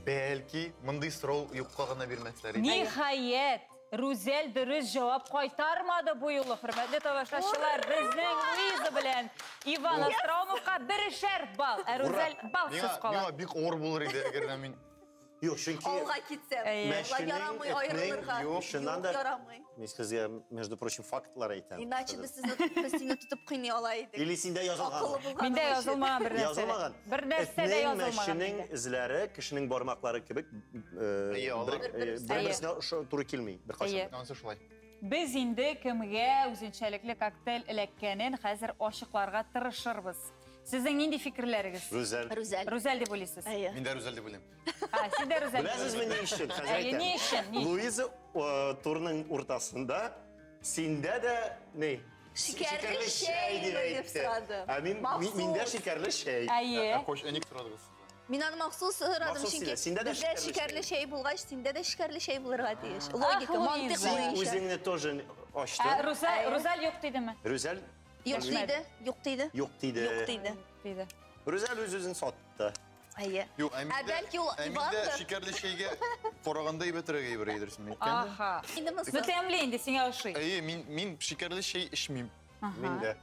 A: Бәлки мондый сорау юкка гына бирмәсләр иде.
B: Ниһаять, Рүзәл дөрес җавап кайтармады бу юлы. Хөрмәтле тамашачылар, безнең Луиза белән Иван Остроумовка берешәр балл, ә Рүзәл балсыз кала.
A: Миңа бик авыр булыр иде, әгәр дә мин.
C: Юк, чөнки
D: алга китсәм, ярамый аерылырга.
C: Юк, чыннан да.
D: Ярамый.
C: Мин сезгә, между прочим, фактлар әйтәм.
D: Иначе без сине тотып кыйный ала идек.
C: Или синдә язылган.
B: Миндә язылмаган бер нәрсә.
C: Язылмаган.
B: Бер нәрсә дә язылмаган.
C: Мәченең эзләре кешенең бармаклары кебек бер-берсенә туры килми беркайчан.
A: Анысы шулай.
B: Без инде кемгә үзенчәлекле коктейль эләккәнен хәзер ачыкларга тырышырбыз. Сезнең нинди фикерләрегез?
C: Рүзәл.
D: Рүзәл.
B: Рүзәл дип уйлыйсыз?
A: Мин дә Рүзәл дип уйлыйм.
B: А, син дә Рүзәл.
C: Беләсезме ни өчен? Хәзер әйтәм.
B: Ни өчен?
C: Луиза турның уртасында синдә дә ни?
D: Шикәрле чәй дип сорады.
C: Ә мин миндә шикәрле чәй.
B: Әйе.
A: Хош, ә ник сорадыгыз сез?
D: Мин аны махсус сорадым, чөнки бездә шикәрле чәй булгач, синдә дә шикәрле чәй булырга тиеш. Логика, мантык буенча.
C: Үзеңне тоже ачтың.
B: Рүзәл юк дидеме?
C: Рүзәл
D: Юк диде, юк диде.
C: Юк диде.
D: Юк диде.
B: Диде.
C: Рүзәл үз-үзен сатты.
D: Әйе.
A: Юк, ә
D: Ә бәлки ул
A: ә миндә
D: Ивандыр?
A: шикәрле чәйгә караганда әйбәтрәк әйбер әйдерсең әйткәндә.
B: Аха.
D: Инде
B: Ну
D: монысы.
B: тәмле инде, сиңа ошый.
A: Әйе, мин мин шикәрле чәй эчмим.
C: Мин дә.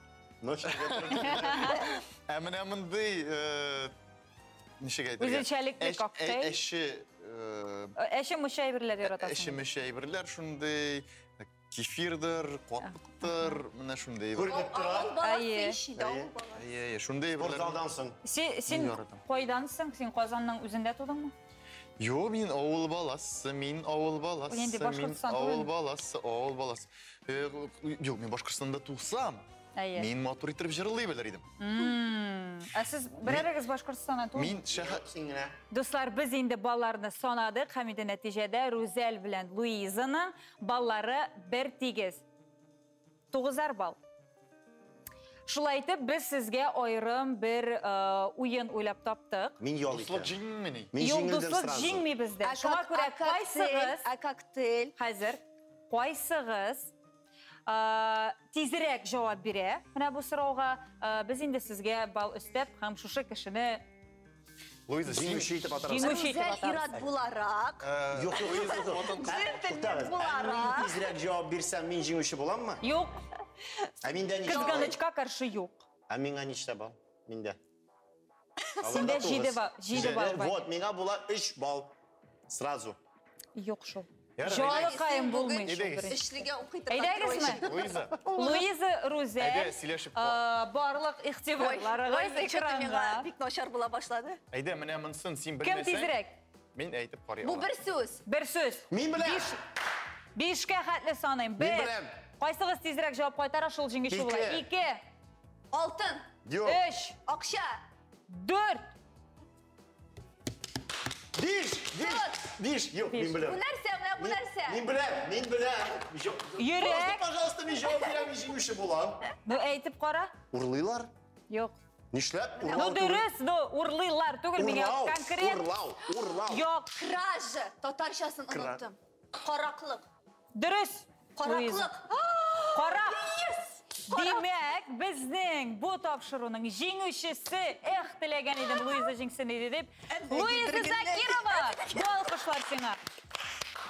C: Но шикәр
A: Ә менә мондый э, ничек әйтергә?
B: Үзенчәлекле
A: Әш-
B: коктейль.
A: ә- Әче э,
B: Әче мүче әйберләр
A: әче
B: яратасың.
A: мүче әйберләр шундый, кефирдыр, катыктыр, менә шундый әйбер.
C: Күренеп тора.
D: Авыл баласы
B: Әйе.
D: ич инде, авыл баласы.
A: Әйе, әйе, шундый әйберләр.
C: Спортзалдан соң.
B: Син, син
A: Мин яратам.
B: кайдансың? Син Казанның үзендә тудыңмы?
A: Юк, мин авыл баласы, мин авыл баласы,
B: Инде
A: мин
B: Башкортстан
A: авыл
B: түгелме?
A: баласы, авыл баласы. Э, Юк, мин Башкортстанда тусам,
B: Әйе.
A: мин матур итеп җырлый белер идем.
B: М, Ә сез берәрегез Башкортстаннан тудыңмы?
A: Мин шәһәр
C: Син генә.
B: Дуслар, без инде балларны санадык һәм инде нәтиҗәдә Рүзәл белән Луизаның баллары бер тигез. 9 балл. Шулай итеп, без сезгә аерым бер э, уен уйлап таптык.
C: Мин ял
A: дуслык
C: итәм.
A: җиңмени.
C: Мин
B: Юк,
C: җиңелдем
B: дуслык
C: сразу.
B: җиңми бездә.
D: А
B: Шуңа
D: как-
B: күрә
D: а коктейль?
B: кайсыгыз
D: А коктейль?
B: хәзер кайсыгыз э, тизрәк җавап бирә менә бу сорауга, э, без инде сезгә балл өстәп һәм шушы кешене
A: Луиза, син
C: Җиңүче итеп атарбыз.
B: Җиңүче итеп
D: Рүзәл
B: атарбыз.
D: ир-ат буларак,
A: Э,
C: Юк, юк, юк, юк.
A: хатын-кыз.
D: Джентльмен
C: Туктагыз, ә
D: буларак.
C: мин тизрәк җавап бирсәм, мин җиңүче буламмы?
B: Юк,
C: Ә миндә ничә балл?
B: кызганычка каршы юк.
C: Ә миңа ничә балл? Миндә.
B: Синдә җиде балл, җиде балл бар.
C: Вот, миңа була 3 балл. Сразу.
B: Юк шул.
A: Ярар,
B: Жалыкайым
D: Син
B: булмый
D: бүген
B: шул
A: Әйдәгез.
B: беренче.
D: Өчлегә укый торган
B: Әйдәгезме?
D: троечник.
A: Луиза,
B: Луиза Рүзәл,
A: Әйдә, сөйләшеп кал.
B: э, барлык игътибарларыгыз
D: Ой, что-то миңа
B: экранга.
D: бик начар була башлады.
A: Әйдә, менә монысын син
B: Кем
A: белмәсәң,
B: тизрәк?
A: мин әйтеп карый
D: Бу
A: алам.
D: бер сүз.
B: Бер сүз.
C: Мин беләм.
B: Биш, бишкә хәтле саныйм. Бер.
C: беләм.
B: Кайсыгыз тизрәк җавап кайтара, шул җиңүче була.
C: Ике.
B: Ике,
D: Алтын,
C: Юк.
B: өч,
D: акча,
B: дүрт.
C: Биш, биш, биш. Юк, мин
D: Бу
C: беләм.
D: нәрсә, менә бу нәрсә?
C: Мин беләм, мин беләм.
B: Йөрәк.
C: Пожалуйста, пожалуйста, мин җавап бирәм, мин җиңүче булам.
B: Ну, әйтеп кара.
C: Урлыйлар?
B: Юк.
C: Нишләп?
B: Ну,
C: Урлау түгел.
B: дөрес, ну, урлыйлар түгел миңа
C: Урлау,
B: конкрет.
C: урлау, урлау.
B: Юк.
D: Кража, татарчасын оныттым. Караклык.
B: Дөрес. Луиза.
D: Караклык.
B: Карак. Димәк, безнең бу тапшыруның җиңүчесе, эх, теләгән идем Луиза җиңсен иде дип. Луиза Закирова! Бу алкышлар сиңа.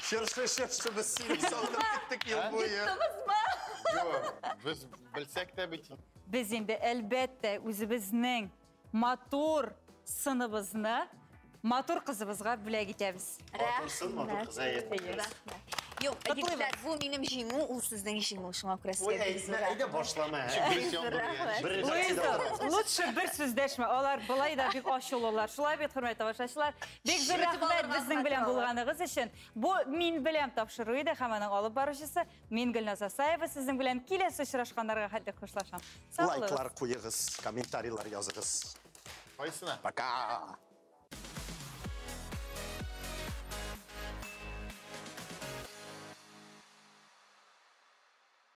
C: Чыршы, чыршы, без сине сагынып киттек ел буе.
D: Йоттыгызмы?
A: Юк, без белсәк тә бит.
B: Без инде әлбәттә үзебезнең матур сыныбызны матур кызыбызга бүләк итәбез.
C: Матур сын, матур кыз, әйе.
D: Рәхмәт. Юк, егетләр, бу минем җиңү, ул сезнең җиңү, шуңа күрә
C: Ой,
D: сезгә бик
C: әйтмә,
D: зур рәхмәт.
C: әйдә башлама. ә.
A: Дөрес яңгыр
D: Рәхмәт.
C: Бер
B: Луиза, лучше бер сүз дәшмә. Алар былай да бик ачулылар. Шулай бит, хөрмәтле тамашачылар. Бик зур
D: Шүрәтеп
B: рәхмәт
D: алырга
B: безнең белән
D: хәтер алар.
B: булганыгыз өчен. Бу Мин беләм тапшыру иде һәм аның алып баручысы мин Гөлназ Асаева сезнең белән киләсе очрашканнарга хәтле хушлашам. Сау булыгыз.
C: Лайклар куегыз, комментарийлар языгыз.
A: Кайсына?
C: Пока.